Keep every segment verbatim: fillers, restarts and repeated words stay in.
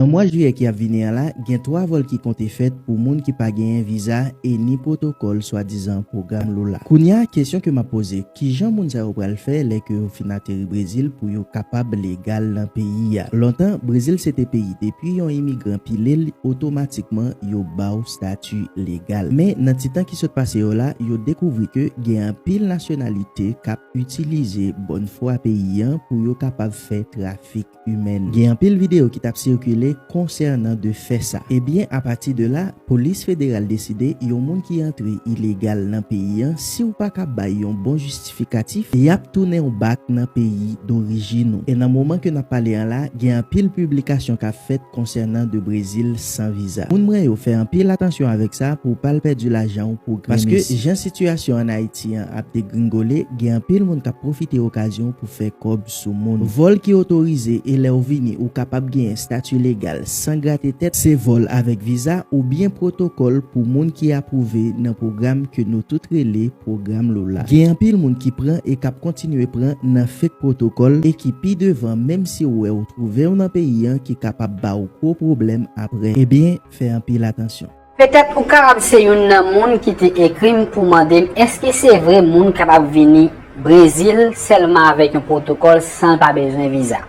Nan mwa jiyè ki ap vini an la, gen twa vòl ki konte fèt pou moun ki pa genyen viza e ni pwotokòl swadizan pwogram Lola. Kounye a, kesyon ke m ap poze, kijan moun sa yo pral fè lè ke yo fin ateri Brezil pou yo kapab legal nan peyi a? Lontan, Brezil se te peyi, depi yon imigran pile l, otomatikman yo ba w stati legal. Men nan ti tan ki sot pase yo la, yo dekouvri ke gen anpil nasyonalite k ap itilize bòn fwa peyi an pou yo kapab fè trafik imèn. Gen anpil videyo ki t ap sikile konsènan de fè sa. Ebyen, apati de la, polis federal deside yon moun ki antre ilegal nan peyi an, si w pa ka bay yon bon jistifikatif, y ap tounen w bak nan peyi dorijin ou. E nan moman ke n ap pale an la, gen anpil piblikasyon k ap fèt konsènan de Brezil san viza. Moun mwen yo, fè anpil atansyon avèk sa pou w pa al pèdi lajan w pou grenmesi. Paske jan sitiyasyon ann Ayiti an ap degringole, gen anpil moun k ap pwofite okazyon pou fè kòb sou moun. Vòl ki otorize e lè w vini, ou kapab genyen stati legal san grate tèt, se vòl avèk viza oubyen pwotokòl pou moun ki apwouve nan pwogram ke nou tout rele pwogram Lola. Gen anpil moun ki pran e k ap kontinye pran nan fake pwotokòl e ki pi devan, menm si w wè w twouve w nan peyi an, ki kapab ba w gwo pwoblèm apre. Ebyen, fè anpil atansyon. Petèt ou kapab se youn nan moun ki te ekri m pou mande m èske se vre moun kapab vini Brezil sèlman avèk yon pwotokòl san l pa bezwen viza.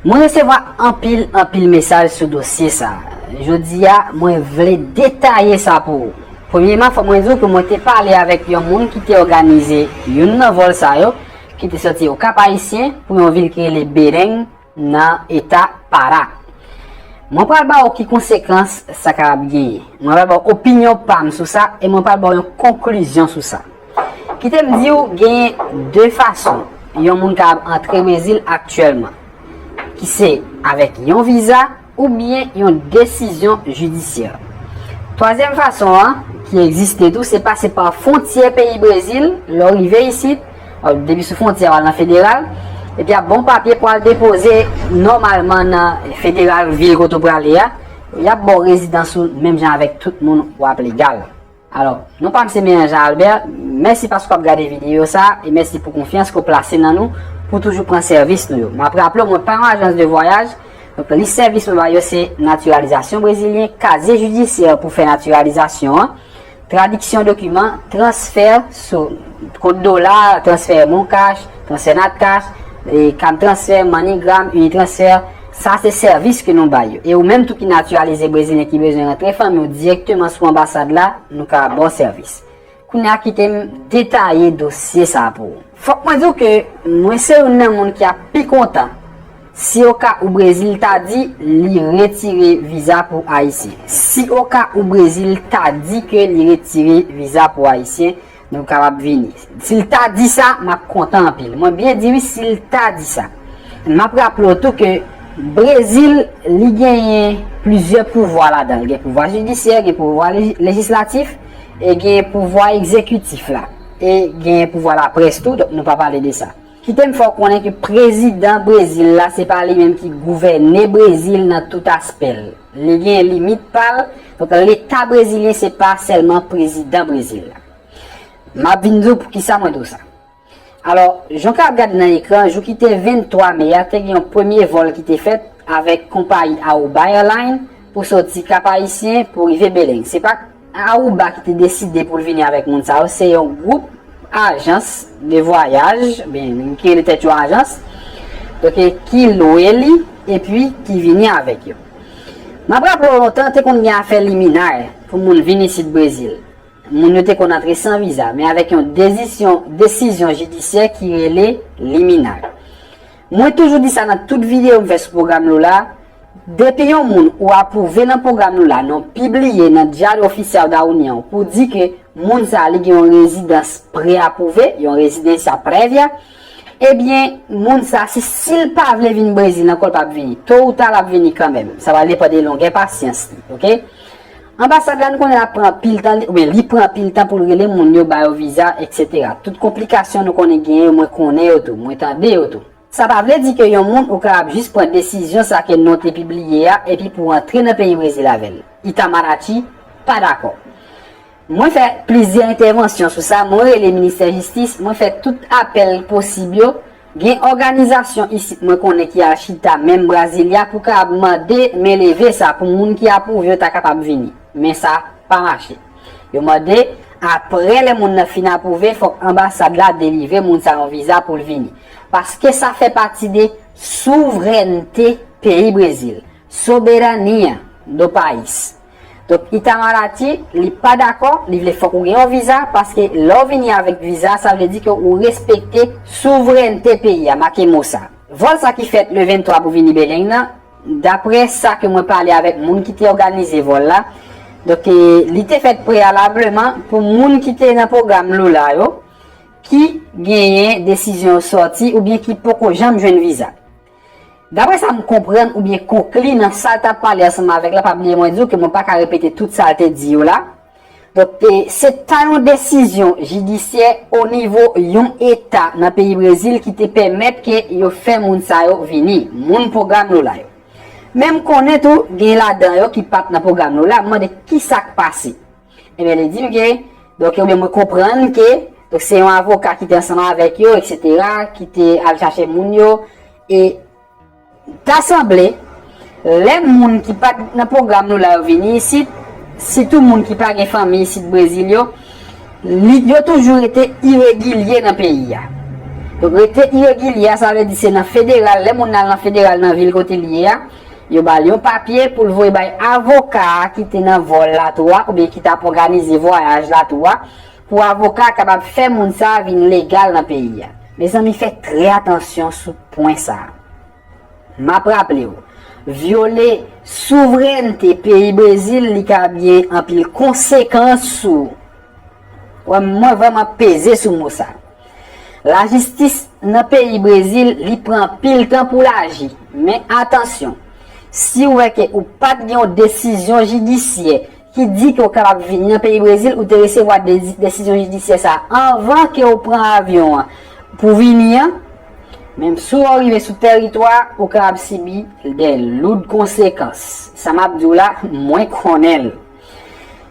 Mwen resevwa anpil, anpil mesaj sou dosye sa a. Jodi a, mwen vle detaye sa pou ou. Premyeman, fò mwen di w ke mwen te pale avèk yon moun ki te òganize youn nan vòl sa yo, ki te soti Okap Ayisyen pou yon vil ki rele Belém, nan eta Para. Mwen pral ba w ki konsekans sa kapab genyen. Mwen pral ba w opinyon pa m sou sa e mwen pral ba w yon konklizyon sou sa. Kite m di w, genyen de fason yon moun kapab antre Brezil aktyèlman, ki se avèk yon viza oubyen yon desizyon jidisyè. Twazyèm fason an, ki egziste tou, se pase pa fwontyè peyi Brezil, lè w rive isit, depi sou fwontyè w al nan federal, epi ap ba w papye pou al depoze nòmalman nan federal vil kote w prale a, y ap ba w rezidans ou menm jan avèk tout moun w ap legal. Alò, non pa m se Meyen Jean Albert, mèsi paske w ap gade videyo sa a, e mèsi pou konfyans ke w plase nan nou pou toujou pran sèvis nou yo. M ap raple w, mwen pa yon ajans de vwayaj, donk lis sèvis mwen ba yo se natiralizasyon brezilyen, kazye jidisyè pou fè natiralizasyon an, tradiksyon dokiman, transfè sou kont dola, transfè MonCash, transfè NatCash, e, CamTransfer, MoneyGram, Unitransfer, sa se sèvis ke nou bay yo. E ou menm tou ki natiralize brezilyen ki bezwen rantre fanmi w dirèkteman sou anbasad la, nou ka ba w sèvis. Kounye a kite m detaye dosye sa a pou ou. Fòk mwen di w ke mwen se youn nan moun ki ap pi kontan si oka ou Brezil ta di li retire viza pou Ayisyen. Si oka ou Brezil ta di ke li retire viza pou Ayisyen, nou kapab vini. Si l ta di sa, m ap kontan anpil. Mwen byen di wi, si l ta di sa. M ap raple w tou ke Brezil, li genyen plizyè pouvwa ladan l. Gen pouvwa jidisyè, gen pouvwa leji-, lejislatif, e gen pouvwa egzekitif la. E gen pouvwa laprès tou, donk nou pa pale de sa. Kite m fè w konnen ke prezidan Brezil la, se pa li menm ki gouvène Brezil nan tout aspè l. Li gen limit pa l. Donk, leta brezilyen se pa sèlman prezidan Brezil la. M ap vin di w poukisa mwen di w sa. Alò, jan w ka ap gade nan ekran, jou ki te venntwa me a, te gen yon premye vòl ki te fèt avèk konpayi Aruba Airline pou soti Kap Ayisyen pou rive Belém. Se pa Aruba ki te deside pou l vini avèk moun sa yo, se yon gwoup ajans de vwayaj, ben, ki rele tèt yo ajans, donk, ki lwe li, epi ki vini avèk yo. M ap raple w lontan, te konn gen afè liminay pou moun vin isit Brezil. Moun yo te konn antre san viza, men avèk yon dezisyon, desizyon jidisyè ki rele liminay. Mwen toujou di sa nan tout videyo m fè sou pwogram Lola, depi yon moun ou apwouve nan pwogram Lola, non pibliye nan Diário Oficial da União, pou di ke moun sa a li gen yon rezidans pre-apwouve, yon residencia prévia, ebyen, moun sa a, si, si l pa vle vin Brezil ankò, l p ap vini. To ou ta, l ap vini kanmenm. Sa va depann de longè pasyans li, oke? Anbasad la, nou konnen l ap pran anpil tan, oubyen li pran anpil tan pou l rele moun yo, ba yo viza, etsetera. Tout konplikasyon nou konnen genyen yo, mwen konnen yo tou, mwen tande yo tou. Sa pa vle di ke yon moun ou kapab jis pran desizyon sa ke nou te pibliye a, epi pou w antre nan peyi Brezil avè l. Itamaraty pa dakò. Mwen fè plizyè entèvansyon sou sa, mwen rele ministè jistis, mwen fè tout apèl posib yo, Gen òganizasyon isit mwen konnen ki al chita menm Brasilia pou kapab mande men leve sa pou moun ki apwouve yo ta kapab vini. Men sa pa mache. Yo mande, apre lè moun nan fin apwouve, fòk anbasad la delivre moun sa yon viza pou l vini. Paske sa fè pati de souvrènte peyi Brezil, soberania do país. Donk, Itamaraty, li pa dakò, li vle fòk ou gen yon viza, paske lè w vini avèk viza, sa vle di ke ou respekte souvrènte peyi a, make mo sa. Vòl sa ki fèt le venntwa pou vini Belèn nan, daprè sa ke mwen pale avèk moun ki te òganize vòl la, donk, e, li te fèt preyalableman pou moun ki te nan pwogram Lula yo, ki genyen desizyon sòti oubyen ki poko janm jwenn viza. Daprè sa m konprann oubyen konkli nan sa l t ap pale ansanm avèk la, pa bliye mwen di w ke mwen pa ka repete tout sa l te di yo la. Donk, e, se ta yon desizyon jidisyè o nivo yon eta nan peyi Brezil ki te pèmèt ke yo fè moun sa yo vini, moun pwogram Lula yo. Men m konnen tou, gen ladan yo ki pa t nan pwogram Lula, m mande ki sa k pase. Ebyen, li di m ke, donk, oubyen mwen konprann ke, donk, se yon avoka ki te ansanm avèk yo, etsetera, ki te al chache moun yo, e ta sanble, lè moun ki pa t nan pwogram Lula yo vini isit, sitou moun ki pa gen fanmi isit Brezil yo, li, yo toujou rete iregilye nan peyi a. Donk, rete iregilye a, sa vle di se nan federal, lè moun nan al nan federal, nan vil kote l ye a, yo ba l yon papye pou l voye bay avoka a ki te nan vòl la tou a, oubyen ki t ap òganize vwayaj la tou a, pou avoka a kapab fè moun sa a vin legal nan peyi a. Mezanmi, fè trè atansyon sou pwen sa a. M ap raple w, vyole souvrènte peyi Brezil, li ka gen anpil konsekans sou ou. Wè, mwen vrèman peze sou mo sa. Lajistis nan peyi Brezil, li pran anpil tan pou l aji. Men atansyon, si w wè ke ou pa t gen yon desizyon jidisyè ki di ke w kapab vini nan peyi Brezil, ou te resevwa de-, desizyon jidisyè sa a anvan ke w pran avyon an pou vini an, menm si w rive sou tèritwa, ou kapab sibi de loud konsekans. Sa m ap di w la, mwen konnen l.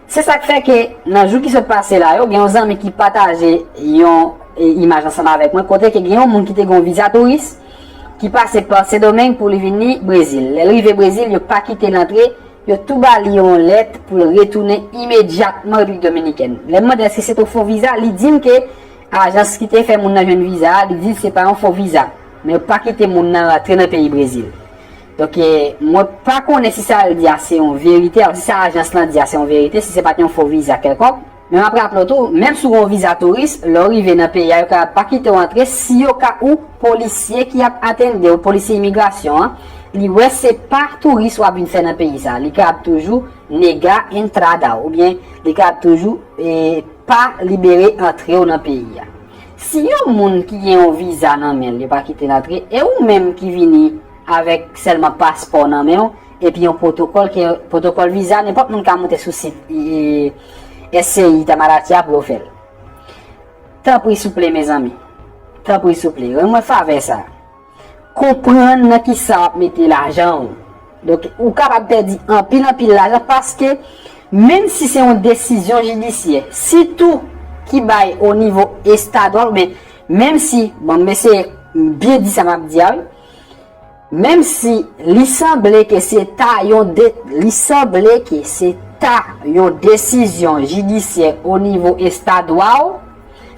Se sa k fè ke nan jou ki sot pase la yo, gen yon zanmi ki pataje yon, e, imaj ansanm avèk mwen, kote ke gen yon moun ki te gen yon viza touris, ki pase pa Sendomeng pou li vini Brezil. Lè l rive Brezil, yo pa kite l antre, yo tou ba li yon lèt pou l retounen imedyatman Repiblik Dominikèn. Lè m mande èske se t yon fo viza, li di m ke ajans ki te fè moun nan jwenn viza a, li di se pa yon fo viza, men yo pa kite moun nan rantre nan peyi Brezil. Donk, e, mwen pa konnen si sa l di a se yon verite, alò si sa ajans lan di a se yon verite, si se pa t yon fo viza kèlkonk. Men m ap raple w tou, menm si w gen yon viza touris, lè w rive nan peyi a, yo kapab pa kite w antre si yo ka ou polisye ki ap atende w, polisye imigrasyon an, li wè se pa touris w ap vin fè nan peyi sa, li kapab toujou nega entrada w, oubyen li kapab toujou, e, pa libere antre w nan peyi a. Si yon moun ki gen yon viza nan men l, yo pa kite l antre, e ou menm ki vini avèk sèlman paspò nan men w, epi yon pwotokòl, ke pwotokòl viza, nenpòt moun ka moute sou sit, e, S C I Itamaraty a pou yo fè l. Tanpri souple, mezanmi. Tanpri souple, rann mwen favè sa. Konprann nan kisa w ap mete lajan w. Donk, ou kapab pèdi anpil, anpil lajan paske, menm si se yon desizyon jidisyè, sitou ki bay o nivo estadwal, oubyen menm si, bon, m eseye byen di sa m ap di a, wi. Menm si li sanble ke se ta yon de-, li sanble ke se ta yon desizyon jidisyè o nivo estadwal,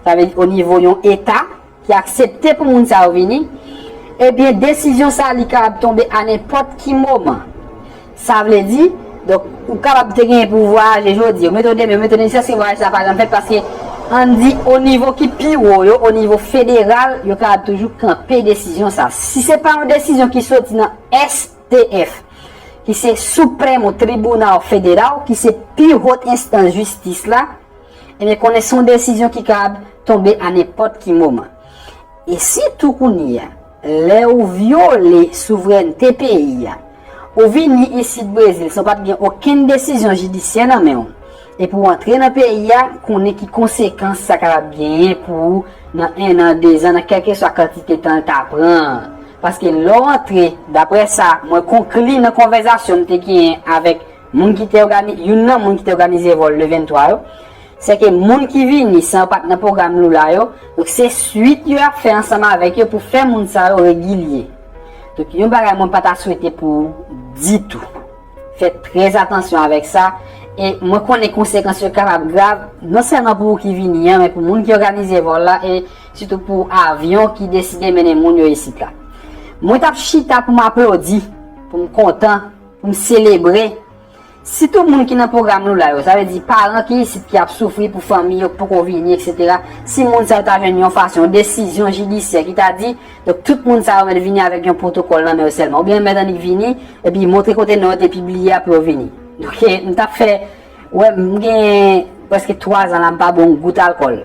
sa vle di o nivo yon eta, ki aksepte pou moun sa yo vini, ebyen, desizyon sa a, li kapab tonbe a nenpòt ki moman. Sa vle di, donk, ou kapab te genyen pou vwayaje jodi, yo mete w demen, yo mete w demen, jiskaske vwayaj sa pa janm fèt, paske, ann di, o nivo ki pi wo yo, o nivo federal, yo kapab toujou kanpe desizyon sa. Si se pa yon desizyon ki soti nan S T F, ki se Supremo Tribunal Federal, ki se pi wot enstans jistis la, ebyen, konnen se yon desizyon ki kapab tonbe a nenpòt ki moman. E sitou kounye a, lè ou vyole souvrènte peyi a, ou vini isit Brezil san w pa t gen okenn desizyon jidisyè nan men w, epi w antre nan peyi a, konnen ki konsekans sa kapab genyen pou ou nan en an, de zan, nan kèlkeswa kantite tan l ta pran. Paske lè w antre, daprè sa mwen konkli nan konvèsasyon m te genyen avèk moun ki te ògani-, youn nan moun ki te òganize vòl le venntwa yo, Se ke moun ki vini san yo pa t nan pwogram Lula yo, donk se swit yo ap fè ansanm avèk yo pou fè moun sa yo regilye. Donk yon bagay mwen pa ta swete pou ou ditou. Fè trè atansyon avèk sa. E mwen konnen konsekans yo kapab grav, non sèlman pou ou ki vini an, men pou moun ki òganize vòl la, e sitou pou avyon ki deside mennen moun yo isit la. Mwen t ap chita pou m aplodi, pou m kontan, pou m selebre. Sitou moun ki nan pwogram Lula yo, sa vle di paran ki isit ki ap soufri pou fanmi yo k poko vini, etsetera. Si moun sa yo ta jwenn yon fason, yon desizyon jidisyè ki ta di, donk tout moun sa yo mèt vini avèk yon pwotokòl nan men yo sèlman. Oubyen mèt annik vini, epi montre kote non yo te pibliye a pou yo vini. Donk, eh, m t ap fè, wè, m gen prèske twa zan la, m pa bwè yon gout alkòl.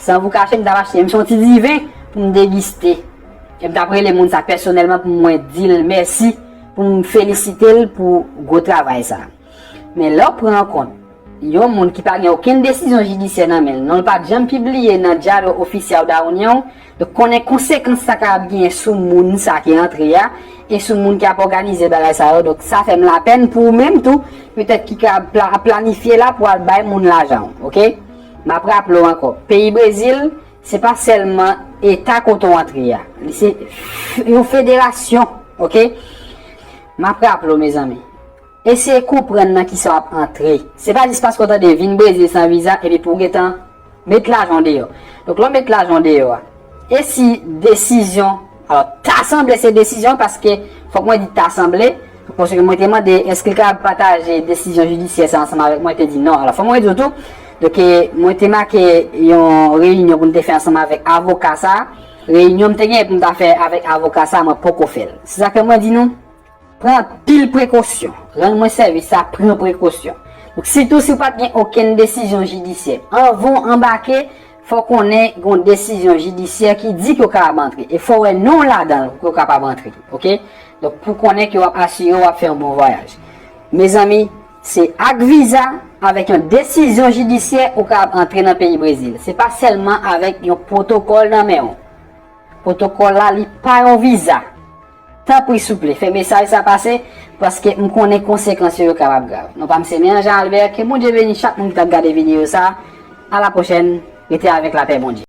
San vou kache, m t ap achte menm si yon ti diven pou m degiste. E m t ap rele moun sa pèsonèlman pou mwen di l mèsi, pou m felisite l pou gwo travay sa. Men lè w pran an kont, yon moun ki pa gen okenn desizyon jidisyè nan men l, non l pa t janm pibliye nan dyalo ofisyèl Dawonyon, donk konnen konsekans sa kapab genyen sou moun sa ki antre a, e sou moun ki ap òganize bagay sa yo. Donk sa fè m lapèn pou ou menm tou, petèt ki ka pla-, planifye la pou al bay moun lajan w, oke? M ap raple w ankò, peyi Brezil, se pa sèlman eta kote w antre a. Li se f-, yon federasyon, oke? M ap raple w, mezanmi. Eseye konprann nan kisa w ap antre. Se pa jis paske w tande vin Brezil san viza epi pou w gentan met lajan w deyò. Donk, lè w met lajan w deyò a, e si desizyon, alò, ta sanble se desizyon, paske fòk mwen di ta sanble, paske mwen te mande èske l kapab pataje desizyon jidisyè sa ansanm avèk mwen, te di non. Alò, fòk mwen di w tou, donk, eh, mwen te make yon reyinyon pou n te fè ansanm avèk avoka sa. Reyinyon m te gen pou m ta fè avèk avoka sa, mwen poko fè l. Se sa k fè mwen di nou, pran anpil prekosyon. Rann mwen sèvis sa, pran prekosyon. Donk, sitou si w pa t gen okenn desizyon jidisyè, anvan w anbake, fò w konnen gen yon desizyon jidisyè ki di ke w kapab antre. E fò w wè non w ladan l pou ke w kapab antre. Oke? Donk, pou konnen ke w ap asire w ap fè yon bon vwayaj. Mezanmi, se ak viza, avèk yon desizyon jidisyè, ou kapab antre nan peyi Brezil. Se pa sèlman avèk yon pwotokòl nan men w. Pwotokòl la, li pa yon viza. Tanpri, souple, fè mesaj sa pase, paske m konnen konsekans yo, yo kapab grav. Non pa m se Melanjan Albert, ke Bondye beni chak moun ki t ap gade videyo sa. A la pwochèn, rete avèk lapè Bondye.